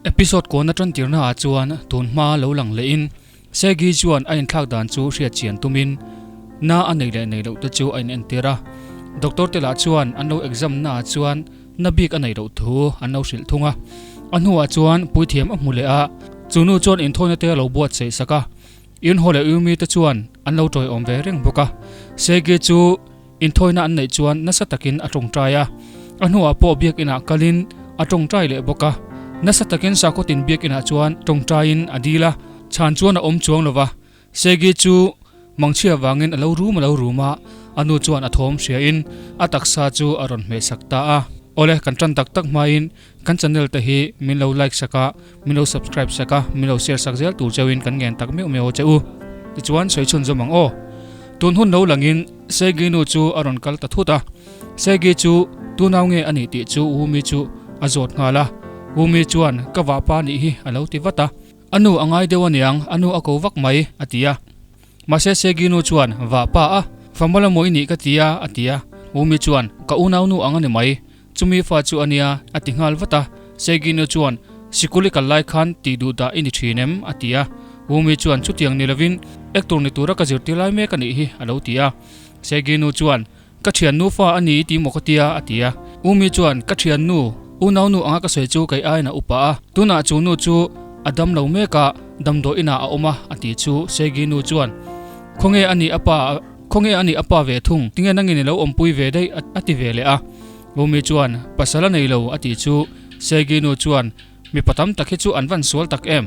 Episode kuan a tantirna ah chuan tun hma lo lang leh in Segi chuan a inthlak dan chu hriat chian tumin na a nei leh nei loh te chu a inentir a. Doctor te lah chuan an lo exam na ah chuan na bik a neih loh thu an lo hrilh thung a. A hnuah chuan puithiam a hmu leh a, chu nu chuan inthawina te a lo buatsaih sak a. Inhaw leh Yumi te chuan an lo tawiawm ve reng bawk a. Segi chu inthawina an neih chuan nasa takin a tawngtai a. A hnuah pawh biakinah kalin a tawngtai leh bawk a. Nasa takin Sakawtin biakinah chuan tawngtaiin a dil a, chhan chuan a awm chuang lo va. Segi chu mangchhia vangin a lo rum a lo rum a, a nu chuan a thawm hriain a taksa chu a rawn hmehsak ta a. Awle, kan tan tak tak hmain kan channel te hi min lo like sak a, min lo subscribe sak a, min lo share sak zel tur cheuhin kan ngen tak meuh meuh che u. Tichuan sawi chhun zawm ang aw. Tun hun lo langin Segi nu chu a rawn kal ta thut a, Segi chu tunau nge a nih tih chu Wumi chu a zawt nghal a, Wumi chuan ka vahpa nih hi a lo ti vat a. A nu a ngai deuh aniang, a nu a ko vak mai, a ti a. Mahse Segi nu chuan, Va pa a, fa mawla maw i nih ka ti a, a ti a. Umi chuan, Ka unau nu ang a ni mai, chumi fa chu a nia, a ti nghal vat a. Segi nu chuan, Sikul i kal lai khan tih duh dah i ni thin em? a ti a. Umi chuan, Chutiang ni lovin, actor ni tura ka zirtir lai mek a nih hi, a lo ti a. Segi nu chuan, Ka thiannu fa a ni i ti maw ka tia? a ti a. Umi chuan, Ka thiannu, unaunu anga ka sawi chu kei aiin a upa a, tunah chu nu chu a dam lo mek a, damdawi inah a awm a, a ti chu Segi nu chuan, Khawnge a nih a pa, khawnge a nih a pa ve thung, tinge nangin i lo awmpui ve daih? a ti ve leh a. Umi chuan, Pasal a nei lo, a ti chu Segi nu chuan, Mipa tam tak hi chu an van sual tak em?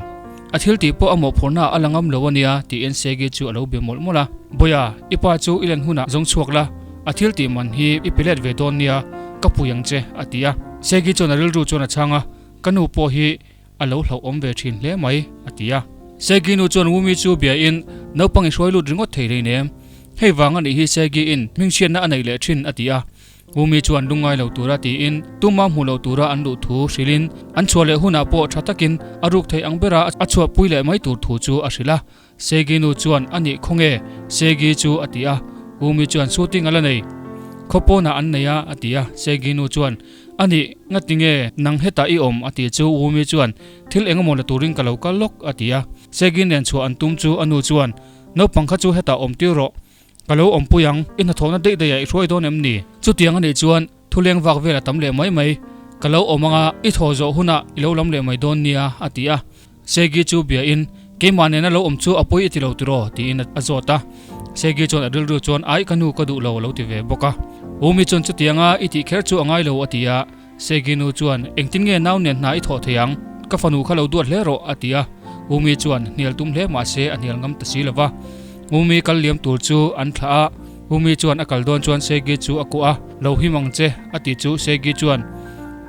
A thil tih pawh a mawhphurhna a la ngam lo a nia tiin Segi chu a lo be mawlh mawlh a. Bawia, i pa chu i len hunah zawng chhuak la, a thil tih man hi i pe let ve dawn nia, ka pui ang che, a ti a. Segi chuan a rilru chuan a chhang a, Ka nu pawh hi a lo hlauhawm ve thin hle mai, a ti a. Segi nu chuan Wumi chu biain, Naupang i hruai lut ringawt thei hleinem. Hei vang a nih hi Segi in hmingchhiatna a neih leh thin, a ti a. Umi chuan lungngai lo tura tiin tuma hmu lo tura an luh thu hrilhin an chhuah leh hunah pawh tha takin a ruk theih ang bera a chhuahpui leh mai tur thu chu a hrilh a. Segi nu chuan a nih khaw nge? Segi chu a ti a. Umi chuan shooting a la nei. Khaw pawnah an nei a a ti a. Segi nu chuan a nih ngati nge nang hetah i awm a ti chu Umi chuan thil engemaw la turin ka lo kal lawk a ti a. Segi nen chhuah an tum chu a nu chuan naupang kha chu hetah awm tir rawh. Ka lo awmpui ang, i hnathawhna daih daih ah i hruai dawn em ni? Chutiang a nih chuan thuleng vak vel a tam leh mai mai. Ka lo awm anga i thaw zawh hunah i lo lam leh mai dawn nia, a ti a. Segi chu bia in, Keimah nena lo awm chu a pawi i ti lo tiraw? tiin a zawt a. Segi chuan a rilru chuan, Ai ka nu ka duh lo a lo ti ve bawk a. Umi chuan chutianga i tih kher chu a ngai lo a ti a. Segi nu chuan, Engtin nge nau nen hna i thawh thei ang? Ka fanu kha lo duat hle rawh, a ti a. Umi chuan hnial tum hle mah se a hnial ngam ta si lo va. Umi kal liam tur chu an thlah a. Umi chuan a kal dawn chuan Segi chu a kuah a, Lo him ang che, a ti chu Segi chuan,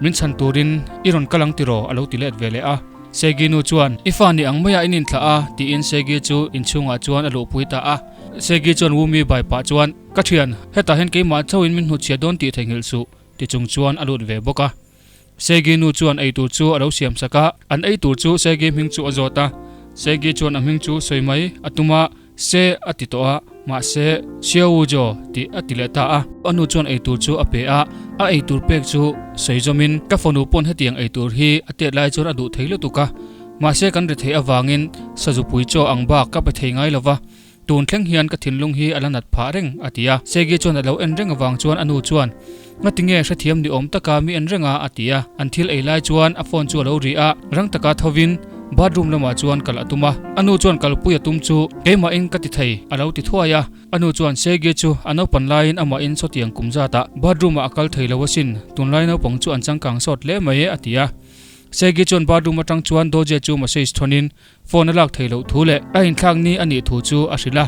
Min chhan turin i rawn kal ang tiraw? a lo ti let ve leh a. Segi nu chuan, I fa ni ang maia in inthlah a, tiin Segi chu inchhungah chuan a luhpui ta a. Segi chuan Umi bai pah chuan, Ka thian, hetah hian keimah chauhin min hnutchhiah dawn tih theihnghilh suh, Ti chung chuan a lut ve bawk a. Segi nu chuan ei tur chu a lo siam sak a, an ei tur chu Segi hming chu a zawt a. Segi chuan a hming chu sawi mai a tum a, Se a ti tawh a, mahse Xiaowu-jo tih a ti leh ta a. A nu chuan ei tur chu a pe a, a ei tur pek chu sawi zawmin, Ka fanu pawn hetiang ei tur hi a tet lai chuan a duh thei lutuk a, mahse kan ri theih avangin sazupui chaw ang bak ka pe thei ngai lo va, Tun thleng hian ka thinlung hi a la nat phah reng, a ti a. Segi chuan a lo en reng avang chuan a nu chuan, Ngatinge hrethiam ni awm taka mi en reng a? a ti a. An thil ei lai chuan a phone chu a lo ri a, rang taka thovin bathroom lamah chuan kal a tum a. A nu chuan kalpui a tum chu, Keimahin ka ti thei, a lo ti thuai a. A nu chuan Segi chu a naupan laiin amahin sawtiang kum zatah bathroom-ah a kal thei lo asin, tunlai naupang chu an changkang sawt hle mai, a ti a. Segi chuan bathroom atang chuan Doje chu message thawnin, Phone a lak theih loh thu leh a inthlak ni a nih thu chu a hrilh a.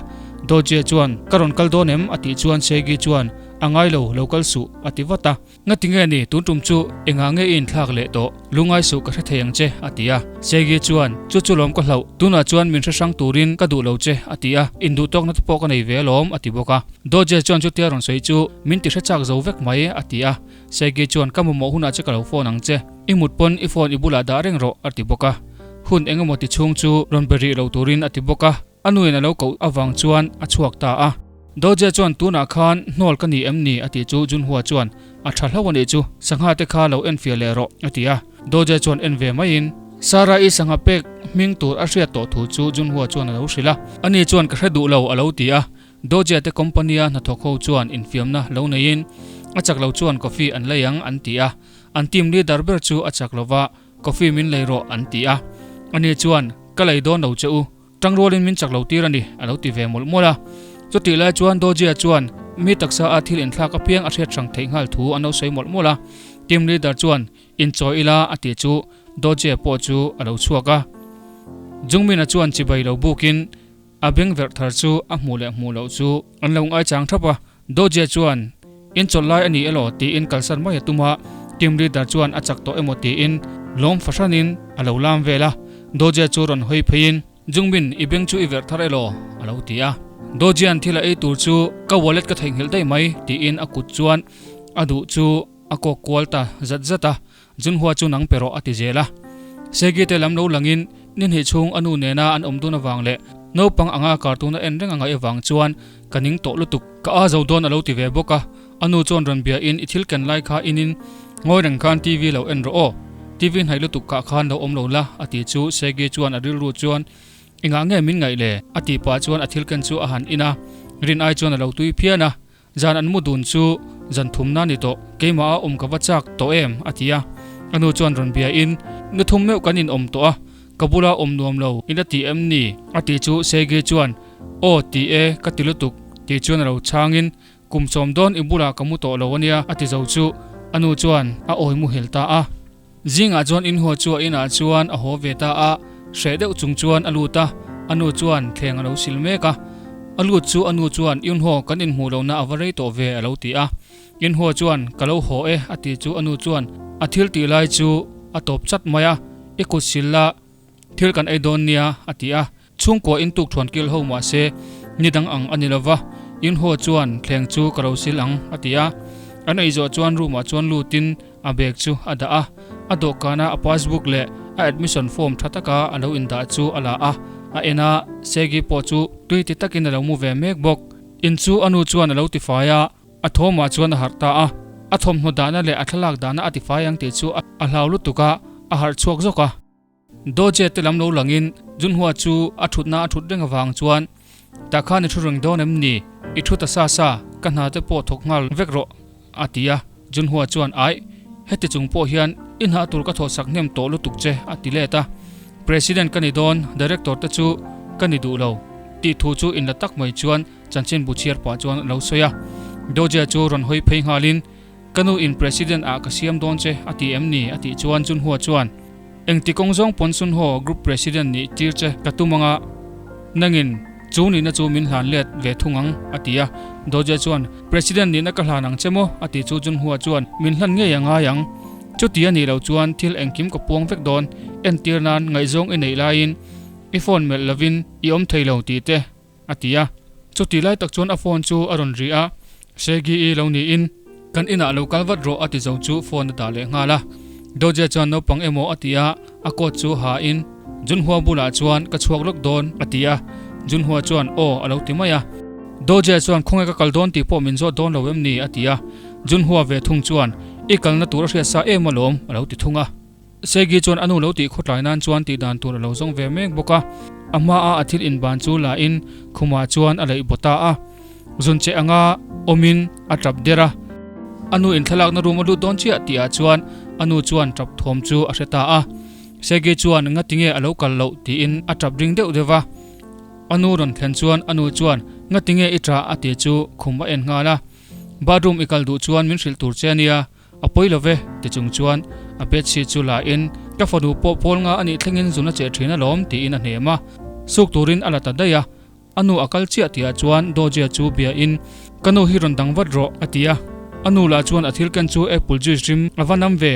Dodge chuan, Ka rawn kal dawn em? a tih chuan Segi chuan, A ngai lo, lo kal suh, a ti vat a. Ngati nge ni, tun tum chu engah nge i inthlak leh tawh? Lungngai suh ka hre thei ang che, a ti a. Segi chuan, Chu chu lawm ka hlauh, tunah chuan min hre hrang turin ka duh lo che, a ti a. Induhtawkna te pawh ka nei ve alawm, a ti bawk a. Dodge chuan chutia rawn sawi chu min ti hre chak zo vek mai, a ti a. Segi chuan, Ka mamawh hunah che ka lo phone ang che. I mut pawn i phone i bulah dah reng rawh, a ti bawk a. Hun eng emaw ti chhung chu rawn be rih lo turin a ti bawk a, a nuin a lo koh avang chuan a chhuak ta a. Doje chuan tunah khan hnawl ka ni em ni a tih chu Junhua chuan a tha hlauh a nih chu, sangha te kha lo en fiah leh rawh a ti a. Doje chuan en ve maiin Sarah-i sangha pek hming tur a hriat tawh thu chu Junhua chuan a lo hrilh a. Ani chuan ka hre duh lo a lo ti a. Doja te company-a hnathawk ho chuan infiamna lo neiin a chak lo chuan coffee an lei ang an ti a. An team leader ber chu a chak lova coffee min lei rawh an ti a. Ani chuan ka lei dawn lo che u. Tangrualin min chak lo tir a ni, a lo ti ve mawlh mawlh a. Chutih lai chuan Dojia chuan mi taksa a thil inthlak apiang a hriat hrang theih nghal thu an lo sawi mawlh mawlh a. Team leader chuan inchawi ila a tih chu Dojia pawh chu a lo chhuak a. Jungmin-a chuan chibai lo bukin a beng verh thar chu a hmuh leh hmuh loh chu an lo ngaichang thap a. Dojia chuan inchawlh lai a ni elaw tiin kalsan mai a tum a, team leader chuan a chak tawh emaw tiin lawm fahranin a lo lam vel a. Dojia chu rawn hawi pheiin, Jungmin, i beng chu i verh thar elaw? a lo ti a. Dojia'n thil a ei tur chu ka wallet ka theihnghilh daih mai tiin a kut chuan a duh chu a kawk kual ta zat zat a. Junhua chu nang pe rawh a ti zel a. Segi te lam lo langin ni hnih chhung a nu nena an awm dun avang leh naupang anga cartoon a en reng a ngaih avang chuan ka ning tawh lutuk. Ka a zo dawn a lo ti ve bawk a. A nu chuan rawn bia in i thil ken lai kha inin ngawi reng khan TV lo en rawh aw. TV hnaih lutuk kah khan lo awm lo la a ti chu Segi chuan a rilru chuan engah nge min ngaih le? a tih pah chuan a thil ken chu a han in a, rin ai chuan a lo tui phian a. Zan an mu dun chu zan thumna ni tawh, keimah a awm ka va chak tawh em? a ti a. A nu chuan rawn bia in, Nu thum meuh kan in awm tawh a, ka bula awm nuam lo i la ti em ni? A ti chu Segi chuan, Aw ti e, ka ti lutuk, tih chuan a lo chhang in, Kum sawm dawn i bulah ka mu tawh lo a nia, a ti zo chu a nu chuan a awi muhil ta a. Zingah chuan inhaw chu a inah chuan a haw ve ta a, hreh deuh chung chuan a lut a, a nu chuan thleng a lo sil mek a. A lut chu a nu chuan Inhaw kan inhmuh lohna a va rei tawh ve a lo ti a. Inhaw chuan Ka lo haw e a ti chu a nu chuan a thil tih lai chu a tawp chat mai a, I kut sil la thil kan ei dawn nia a ti a. Chhungkua in tuk thuan kil ho mah se ni dang ang a ni lo va, Inhaw chuan thleng chu ka lo sil ang a ti a. An ei zawh chuan room ah chuan lutin a bag chu a dah a, a dawhkana a passbook leh a admission form tha taka a lo indah chu a la a, a en a, Segi pawh chu tui ti takin a lo mu ve mek bawk. In chu a nu chuan a lo tifai a, a thawmah chuan a harh ta a, a thawmhnaw dahna leh a thlalak dahna a tifai ang tih chu a hlau lutuk a, a harh chhuak zawk a. Doje te lam lo langin Junhua chu a thutna a thut reng avang chuan tah khan i thu reng dawn em ni? I thu ta sa sa, ka hna te pawh thawk nghal vek rawh a ti a. Junhua chuan Aih, heti chung pawh hian i hna tur ka thawhsak hnem tawh lutuk che a ti let a. President ka ni dawn, Director te chu ka ni duh lo tih thu chu inla tak mai chuan chanchinbu chhiar pah chuan a lo sawi a. Doje chu rawn hawi phei nghalin Ka nu in President ah ka siam dawn che a ti em ni? a tih chuan Junhua chuan Engti kawng zawng pawn Sunho Group President nih tir che ka tum anga nangin chu nihna chu min hlan let ve thung ang a ti a. Doje chuan President nihna ka hlan ang che maw? a ti chu Junhua chuan Min hlan ngei a ngai ang. Chuti a nih loh chuan thil engkim ka puang vek dawn entir nan ngaihzawng i neih laiin i phone melh lovin i awm thei lo tih te A ti a. Chuti lai tak chuan a phone chu a rawn ri a, Segi-i lo niin kan inah lo kal vat rawh a ti zo chu phone a dah leh nghal a. Doje chuan naupang emaw a ti a, a coat chu ha in Junhua bulah chuan ka chhuak lawk dawn a ti a. Junhua chuan aw a lo ti mai a. Doje chuan khawnge ka kal dawn tih pawh min zawt dawn lo em ni a ti a. Junhua ve thung chuan i kalna tur a hriat sa em alawm a lo ti thung a. Segi chuan a nu lo tih khawtlai nan chuan tih dan tur a lo zawng ve mek bawk a, a hma a a thil inban chu la in khumah chuan a leih baw ta a. Zun che anga awmin a tap der a, a nu in thlalakna room a lut dawn chiah tih ah chuan a nu chuan tap thawm chu a hre ta a. Segi chuan ngatinge a lo kal loh tiin a tap ring deuh deuh va. A nu rawn thlen chuan a nu chuan ngatinge i tah a tih chu khum a en nghal a. Bathroom i kal duh chuan min hrilh tur che a nia. A pawi lo ve, ti chung chuan a bedsheet chu la in, Ka fanu pawh pawl nga a nih thlengin zun a cheh thin alawm, tiin a hnem a. Suk turin a la ta daih a. A nu a kal chiah tihah chuan Dawjia chu bia in, Ka nu hi rawn dang vat rawh, a ti a. A nu lah chuan a thil ken chu apple juice rim a va nam ve,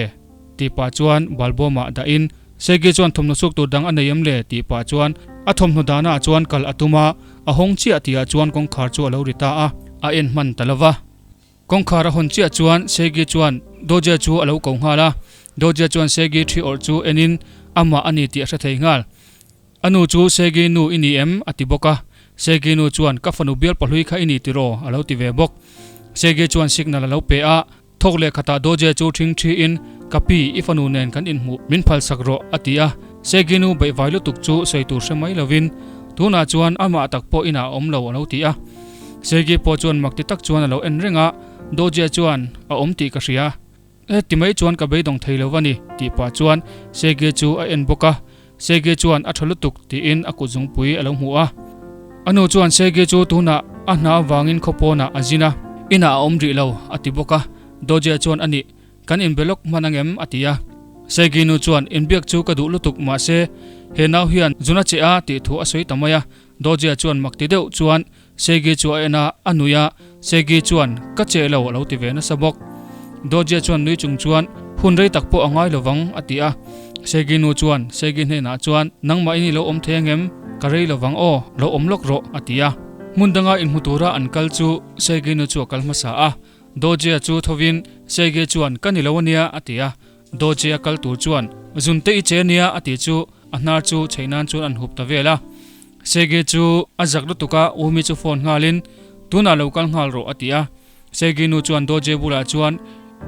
tih pah chuan balbawmah dah in, Segi chuan thawmhnaw suk tur dang a nei em le? tih pah chuan a thawmhnaw dahnaah chuan kal a tum a, a hawng chiah tihah chuan kawngkhar chu a lo ri ta a, a en hman ta lo va. Kawngkhar a hawn chiah chuan Segi chuan Doja chu a lo ko nghal a, Doja chuan Segi thi awrh chu enin amah a ni tih a hre thei nghal. A nu chu Segi nu i ni em? a ti bawk a, Segi nu chuan ka fanu bial pahlui kha i ni tiraw? a lo ti ve bawk. Segi chuan signal a lo pe a, thawk leh khatah Doja chu thing thi in ka pi i fanu nen kan inhmuh min phalsak rawh a ti a. Segi nu beihvai lutuk chu sawi tur hre mai lovin tunah chuan amah tak pawh inah a awm lo a lo ti a. Segi pawh chuan mak ti tak chuan a lo en reng a, Dawjia chuan a awm tih ka hria. Heti mai chuan ka beidawng thei lo a ni tih pah chuan Segi chu a en bawk a. Segi chuan a tha lutuk tiin a kut zungpui a lo hmu a. A nu chuan Segi chu tunah a hna avangin khawpawnah a zin a, inah a awm rih lo a ti bawk a. Dawjia chuan a nih Kan inbe lawk hman angem? a ti a. Segi nu chuan, Inbiak chu ka duh lutuk mahse he nau hian zuna che a tih thu a sawi ta mai a. Dawjia chuan mak ti deuh chuan Segi chu a en a, a nui a, Segi chuan, Ka che lo a lo ti ve nasa bawk. Dawjia chuan nui chung chuan, Hun rei tak pawh a ngai lo vang a ti a. Segi nu chuan Segi hnenah chuan, Nangmah in i lo awm thei angem? Ka rei lo vang aw, lo awm lawk rawh a ti a. Hmun danga inhmu tura an kal chu Segi nu chu a kal hmasa a. Dawjia chu thovin Sege chuan ka ni lo ania a ti a, Dawjia kal tur chuan Zunte i che ania a ti chu a hnar chu chheih nan chuan an hup ta vel a. Sege chu a zak lutuk a, Umi chu phone nghalin tunah lo kal nghal rawh a ti a. Sege nu chuan Dawjia bulah chuan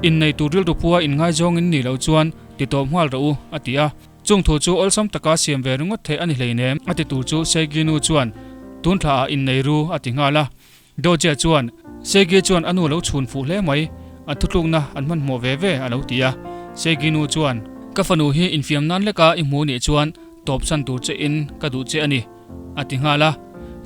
innei tur rilru phua inngaizawng in nih loh chuan ti tawp nghal rawh u a ti a. Chung thu chu awlsam taka siam ve ringawt theih a ni hleinem a ti tur chu Sege nu chuan tun thla ah innei ru a ti nghal a. Dawjia chuan, Segi chuan a nu lo chhun fuh hle mai, a thutlukna an hmanhmawh ve ve a lo ti a. Segi nu chuan, Ka fanu hi infiam nan leka i hmu nih chuan tawpsan tur che in ka duh che a ni, a ti nghal a.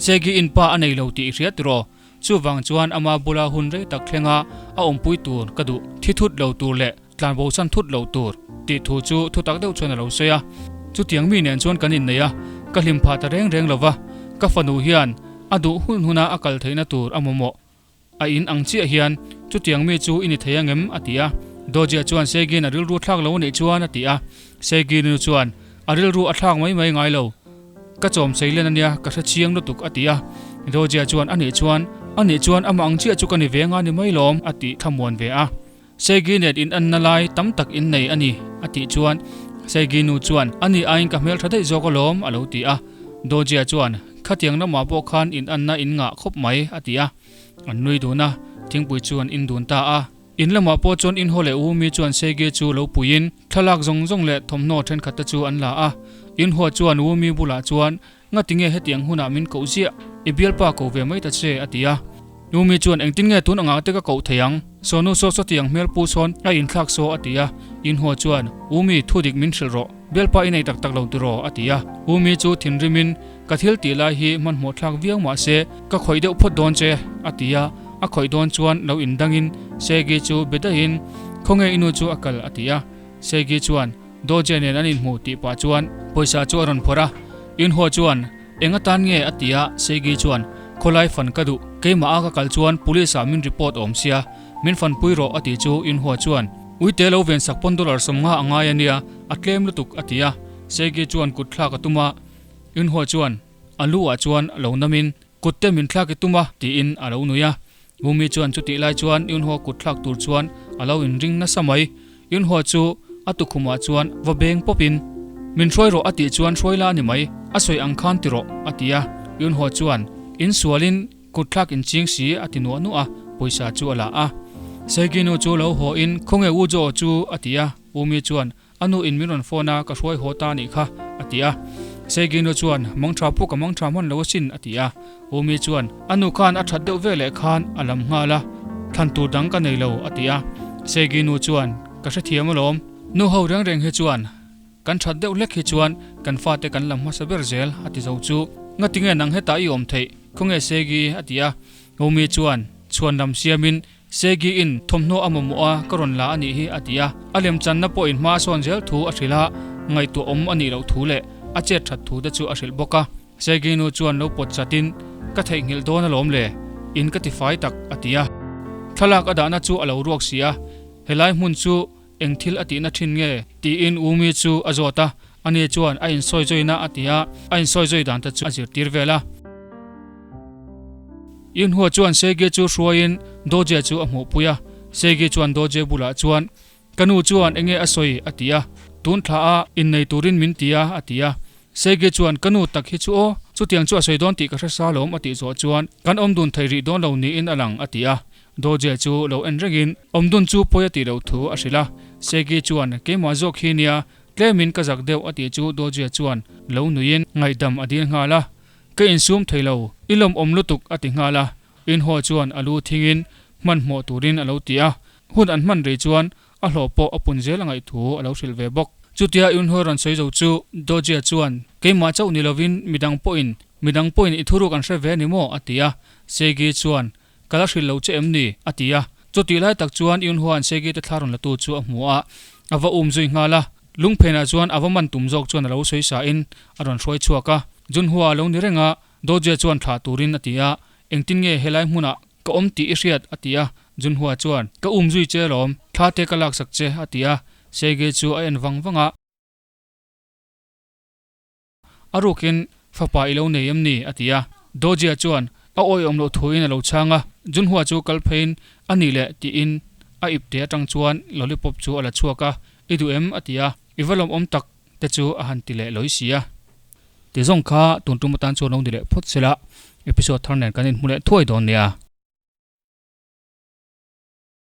Segi in pa a nei lo tih i hria tiraw? Chuvang chuan ama bula hun rei tak thlenga a awmpui tur ka duh, thi thut lo tur leh tlanbosan thut lo tur tih thu chu thutak deuh chuan a lo sawi a. Chutiang mi nen chuan kan innei a, ka hlim phah ta reng reng lo va, ka fanu hian a duh hun huna a kal theihna tur a mamawh. A in ang chiah hian chutiang mi chu i ni thei angem? a ti a. Dawjia chuan Segi'n a rilru thlak lo anih chuan a ti a. Segi nu chuan a rilru a thlak mai mai ngai lo. Ka chawm sei len ania ka hre chiang lutuk a ti a. Dawjia chuan anih chuan anih chuan amah ang chiah chu ka ni ve anga ni mai lawm a tih thlamuan ve a. Segi nen in anna lai tam tak in nei a ni, a tih chuan Segi nu chuan, A ni aiin ka hmeltha daih zawk alawm, a lo ti a. Dawjia chuan, Khatiang lamah pawh khan in anna in ngah khawp mai, a ti a. An nui dun a, thingpui chu an in dun ta a. In lamah pawh chuan in haw leh u mi chuan Segi chu lo puiin thlalak zawng zawng leh thawmhnaw thenkhat te chu an la a. In haw chuan u mi bulah chuan, Ngati nge hetiang hunah min koh ziah? I bialpa ko ve mai ta che, a ti a. Numi chuan, Engtin nge tun angah te ka koh thei ang? Sawnu saw sawtiang hmel pu sawn a inthlak saw, a ti a. Inhua chuan, Umi, thu dik min hrilh rawh. Bialpa i nei tak tak lo tiraw? a ti a. Umi chu thinrimin, Ka thil tih lai hi hmanhmawh thlak viau mah se, ka khawih deuh phawt dawn che, a ti a. A khawih dawn chuan lo indangin Segi chu be daihin, Khawnge i nu chu a kal? a ti a. Segi chuan, Doje nen an inhmu tih pah chuan pawisa chu a rawn phawrh a, Inhua chuan, Eng atan nge? a ti a, Seigi chuan, Khawlai fan ka duh, keimah a ka kal chuan police ah min report awm sia, min fanpui rawh a tih chu Inhua chuan, Uite lo ven sak pawn dollar 50 a ngai a nia, a tlem lutuk a ti a, Seigi chuan kut thlak a tum a, Inhua chuan a lu ah chuan lo nam in, Kut te min thlak i tum a, tiin a lo nui a. Bumi chuan chutih lai chuan Yunhua kut thlak tur chuan a lo inring nasa mai. Yunhua chu a tukhumah chuan va beng pawpin, Min hruai rawh a tih chuan hruai la a ni mai, a sawi ang khan ti rawh, a ti a. Yunhua chuan, In sualin kut thlak in ching si a ti nuah nuah a, pawisa chu a la a. Seiginu chu lo haw in, Khawnge U Joe chu? a ti a. Bumi chuan, A nu in min rawn phone a, ka hruai haw ta anih kha, a ti a. Seigino chuan, Mang tha puk a mang tha hman lo asin, a ti a. Umi chuan, A nu khan a that deuh veleh khan a lam nghal a, thlan tur dang ka nei lo, a ti a. Seigino chuan, Ka hrethiam alawm. Nu ho reng reng hi chuan, kan that deuh hlek hi chuan kan fate kan lam hmasa ber zel, a ti zo chu. Ngatinge nang hetah i awm theih, khawnge Seigi? a ti a. Umi chuan, Chhuan lam siamin Segi in thawmhnaw a mamawh a, ka rawn la a nih hi, a ti a. A lemchanna pawhin hma a sawn zel thu a hrilh a, ngaihtuah awm a nih loh thu leh a chet that thu te chu a hrilh bawk a. Segi nu chuan lo pawt chatin, Ka theihnghilh dawn alawm le, in ka tifai tak, a ti a. Thlalak a dahna chu a lo ruak si a, helai hmun chu eng thil a tihna thin nge? Tiin Umi chu a zawt a, ani chuan a insawi zawina a ti a, a insawi zawi dan te chu a zirtir vel a. Inhua chuan Sege chu hruaiin Doje chu a hmuhpui a, Sege chuan Doje bulah chuan, Ka nu chuan enge a sawi? a ti a, Tun thla a innei turin min ti a, a ti a. Sege chuan, Ka nu tak hi chu aw, chutiang chu a sawi dawn tih ka hre sa lawm, a tih zawh chuan, Kan awm dun thei rih dawn lo niin a lang, a ti a. Doje chu lo en rengin, Awm dun chu pawi a tih loh thu a hrilh a. Sege chuan, Keimah zawk hi nia. Tlemin ka zak deuh a tih chu Dawjia chuan lo nuiin ngaihdam a dil nghal a. Ka insum thei lo, i lawmawm lutuk a ti nghal a. Inhaw chuan a lu thingin hmanhmawh turin a lo ti a. Hun an hman rei chuan a hlawh pawh a pun zel a ngaih thu a lo hrilh ve bawk. Chutia Yunho rawn sawi zo chu Dawjia chuan, Keimah chauh ni lovin midang pawhin, midang pawhin i thuruk an hre ve a ni maw? a ti a. Segi chuan, Ka la hrilh lo che em ni? a ti a. Chutih lai tak chuan Yunhua'n Segi te thla rawn latu chu a hmu a, a va um zui nghal a. Lungphenah chuan a va man tum zawk chuan a lo sawi sain a rawn hruai chhuak a. Junhua a lo ni reng a, Dawjia chuan thlah turin a ti a, Engtin nge helai hmunah ka awm tih i hriat? a ti a. Junhua chuan, Ka um zui che alawm, thla te ka laksak che, a ti a. Segi chu a en vang vang a. A rukin, Fapa i lo nei em ni? a ti a. Dawjia chuan a awihawm loh thuin a lo chhang a. Junhua chu kal pheiin, A nih leh, tiin a ipte atang chuan lollipop chu a la chhuak a. I duh em? a ti a. I va lawmawm tak te chu a han ti leh lawi si a. Ti zawng kha tun tum atan chuan lo ni leh phawt sela, episode thar nen kan inhmu leh thuai dawn nia.